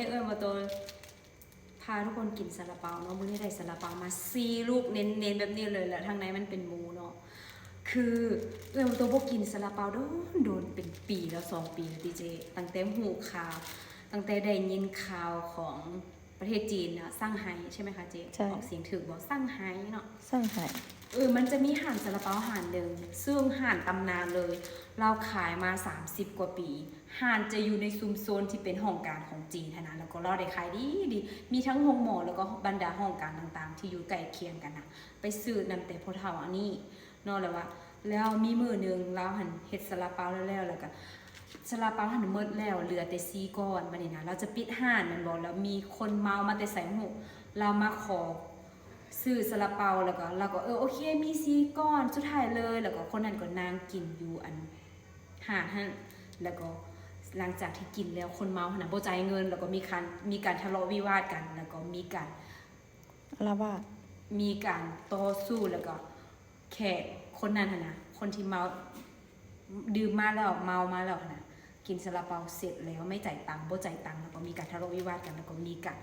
ເອື້ອຍມາໂຕພາທຸກຄົນກິນຊາລາເປົາເນາະ. ມື້ນີ້ໄດ້ຊາລາເປົາມາສີ່ລູກເນັ້ນໆ ແບບນີ້ເລີຍ ແລ້ວທາງໃນມັນເປັນໝູເນາະ. ຄືເອື້ອຍມາໂຕບໍ່ກິນຊາລາເປົາດົນໆ ເປັນປີແລ້ວ ສອງປີແລ້ວຕິເຈ. ຕັ້ງແຕ່ຮູ້ຂ່າວ ຕັ້ງແຕ່ໄດ້ຍິນຂ່າວຂອງປະເທດຈີນນະ ຊ່າງໄຮ ໃຊ່ໄໝຄະເຈ? ໃຊ່ ອອກສຽງຖືກບໍ່? ຊ່າງໄຮເນາະ ຊ່າງໄຮ. ເອີ ມັນຈະມີຮ້ານຊາລາເປົາຮ້ານໜຶ່ງ ເຊິ່ງຮ້ານຕຳນານເລີຍ ລາວຂາຍມາສາມສິບກວ່າປີ. ຮ້ານຈະຢູ່ໃນຊຸມຊົນທີ່ເປັນຫ້ອງການຂອງຈີນຫັ້ນນະ ແລ້ວກໍລາວໄດ້ຂາຍດີໆ ມີທັງໂຮງໝໍ ແລ້ວກໍບັນດາຫ້ອງການຕ່າງໆ ທີ່ຢູ່ໃກ້ຄຽງກັນນະ ໄປຊື້ນຳແຕ່ພໍ່ເຖົ້າອັນນີ້ເນາະ. ແລ້ວວ່າ ແລ້ວມີມື້ໜຶ່ງລາວຫັ້ນເຮັດຊາລາເປົາແລ້ວໆ ແລ້ວກໍຊາລາເປົາຫັ້ນໝົດແລ້ວ ເຫຼືອແຕ່ສີ່ກ້ອນ. ບັດນີ້ນະ ລາວຈະປິດຮ້ານແມ່ນບໍ່? ແລ້ວມີຄົນເມົາມາແຕ່ໃສບໍ່ຮູ້ ລາວມາຂໍຊື້ຊາລາເປົາ ແລ້ວກໍລາວກໍ ເອີ ໂອເຄ ມີສີ່ກ້ອນສຸດທ້າຍເລີຍ. ແລ້ວກໍຄົນນັ້ນກໍນັ່ງກິນຢູ່ອັນຮ້ານຫັ້ນ ແລ້ວກໍຫຼັງຈາກທີ່ກິນແລ້ວ ຄົນເມົາຫັ້ນນະບໍ່ຈ່າຍເງິນ ແລ້ວກໍມີການ ມີການທະເລາະວິວາດກັນ ແລ້ວກໍມີການ ອາລະວາດ ມີການຕໍ່ສູ້ ແລ້ວກໍແຂກຄົນນັ້ນຫັ້ນນະ ຄົນທີ່ເມົາ ດື່ມມາແລ້ວ ເມົາມາແລ້ວຫັ້ນນະ ກິນຊາລາເປົາເສັດແລ້ວ ໄມ່ຈ່າຍຕັງ ບໍ່ຈ່າຍຕັງ ແລ້ວກໍມີການທະເລາະວິວາດກັນ ແລ້ວກໍມີການ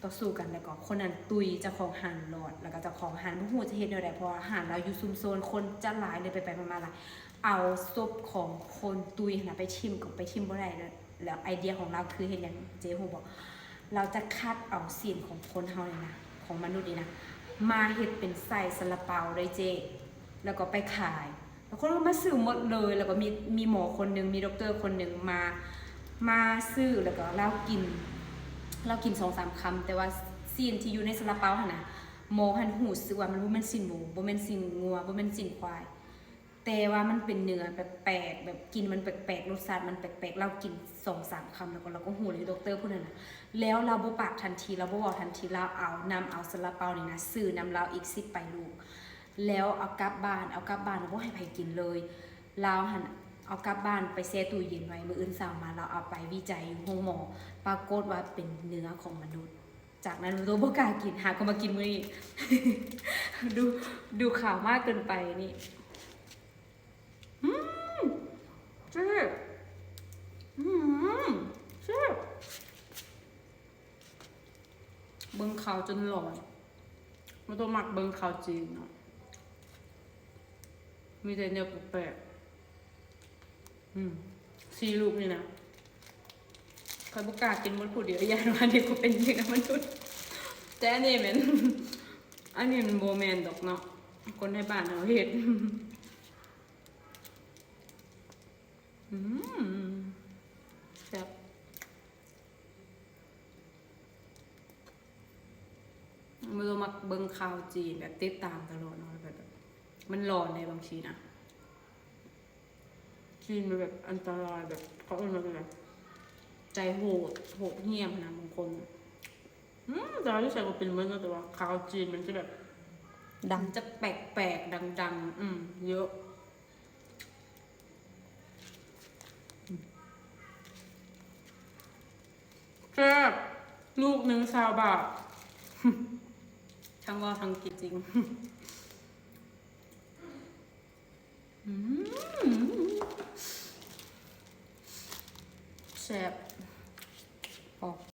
ຕໍ່ສູ້ກັນ ແລ້ວກໍຄົນນັ້ນຕຸ້ຍເຈົ້າຂອງຮ້ານຫຼອດ ແລ້ວກໍເຈົ້າຂອງຮ້ານບໍ່ຮູ້ຈະເຮັດແນວໃດ ເພາະວ່າຮ້ານລາວຢູ່ຊຸມຊົນ ຄົນຈະຫຼາຍເລີຍ ໄປໆມາໆຫຼາຍ ເອົາສົບຂອງຄົນຕຸ້ຍຫັ້ນນະໄປຖິ້ມ ກໍໄປຖິ້ມບໍ່ໄດ້ ແລ້ວ ແລ້ວໄອເດຍຂອງລາວຄືເຮັດຫຍັງເຈຮູ້ບໍ່? ລາວຈະຄັດເອົາຊີ້ນຂອງຄົນເຮົານີ້ນະ ຂອງມະນຸດນີ້ນະ ມາເຮັດເປັນໄສ້ຊາລາເປົາເລີຍເຈ ແລ້ວກໍໄປຂາຍ ແລ້ວຄົນກໍມາຊື້ໝົດເລີຍ. ແລ້ວກໍມີ ມີໝໍຄົນໜຶ່ງ ມີດັອກເຕີຄົນໜຶ່ງມາ ມາຊື້ ແລ້ວກໍລາວກິນ ລາວກິນສອງສາມຄຳ ແຕ່ວ່າຊີ້ນທີ່ຢູ່ໃນຊາລາເປົາຫັ້ນນະ ໝໍຫັ້ນຮູ້ສຶກວ່າມັນບໍ່ແມ່ນຊີ້ນໝູ ບໍ່ແມ່ນຊີ້ນງົວ ບໍ່ແມ່ນຊີ້ນຄວາຍ ແຕ່ວ່າມັນເປັນເນື້ອແປກໆ ແບບກິ່ນມັນແປກໆ ລົດຊາດມັນແປກໆ. ລາວກິນສອງສາມຄຳ ແລ້ວກໍລາວກໍຮູ້ເລີຍ ດັອກເຕີຜູ້ນັ້ນນະ. ແລ້ວລາວບໍ່ປາກທັນທີ ລາວບໍ່ເວົ້າທັນທີ ລາວເອົາ ນຳເອົາຊາລາເປົານີ້ນະ ຊື້ນຳລາວອີກສິບປາຍລູກ ແລ້ວເອົາກັບບ້ານ ເອົາກັບບ້ານ ບໍ່ໃຫ້ໃຜກິນເລີຍ. ລາວຫັ້ນເອົາກັບບ້ານໄປແຊ່ຕູ້ເຢັນໄວ້ ມື້ອື່ນເຊົ້າມາລາວເອົາໄປວິໄຈຢູ່ໂຮງໝໍ ປາກົດວ່າເປັນເນື້ອຂອງມະນຸດ. ຈາກນັ້ນໂຕບໍ່ກ້າກິນ ຫາກໍມາກິນມື້ນີ້ ດູ ດູຂາວມາກເກີນໄປນີ້. ອືມ ແຊບ ອືມ ແຊບ ເບິ່ງຂ່າວຈົນຫຼອນ. ບໍ່ຕ້ອງມັກເບິ່ງຂ່າວຈີນເນາະ ມີແຕ່ແນວແປກໆ. ອືມ ສີ່ລູກນີ້ນະ ຂ້ອຍບໍ່ກ້າກິນໝົດຜູ້ດຽວ ຢ້ານວ່າດຽວກໍເປັນເນື້ອມະນຸດ. ແຕ່ອັນນີ້ແມ່ນ ອັນນີ້ມັນບໍ່ແມ່ນດອກເນາະ ຄົນໃນບ້ານເຮົາເຮັດ. ອືມ ແຊບ. ບໍ່ຕ້ອງມັກເບິ່ງຂ່າວຈີນ ແບບຕິດຕາມຕະຫຼອດເນາະ ແບບ ແບບມັນຫຼອນເດ້ບາງທີນະ. ຈີນມັນແບບອັນຕະລາຍ ແບບ ເຂົາເອີ້ນວ່າຈັ່ງໃດ ໃຈໂຫດ ໂຫດຫ້ຽມນະບາງຄົນ. ອືມ ແຕ່ວ່າຢູ່ໃສກໍເປັນເໝິດເນາະ ແຕ່ວ່າຂ່າວຈີນມັນຈະແບບ ດັງ ມັນຈະແປກໆ ດັງໆ ອືມ ເຍອະ. ແຊບ ລູກໜຶ່ງຊາວບາດ ທັງເວົ້າທັງກິນຈິງ. ອືມ ແຊບ ອອກ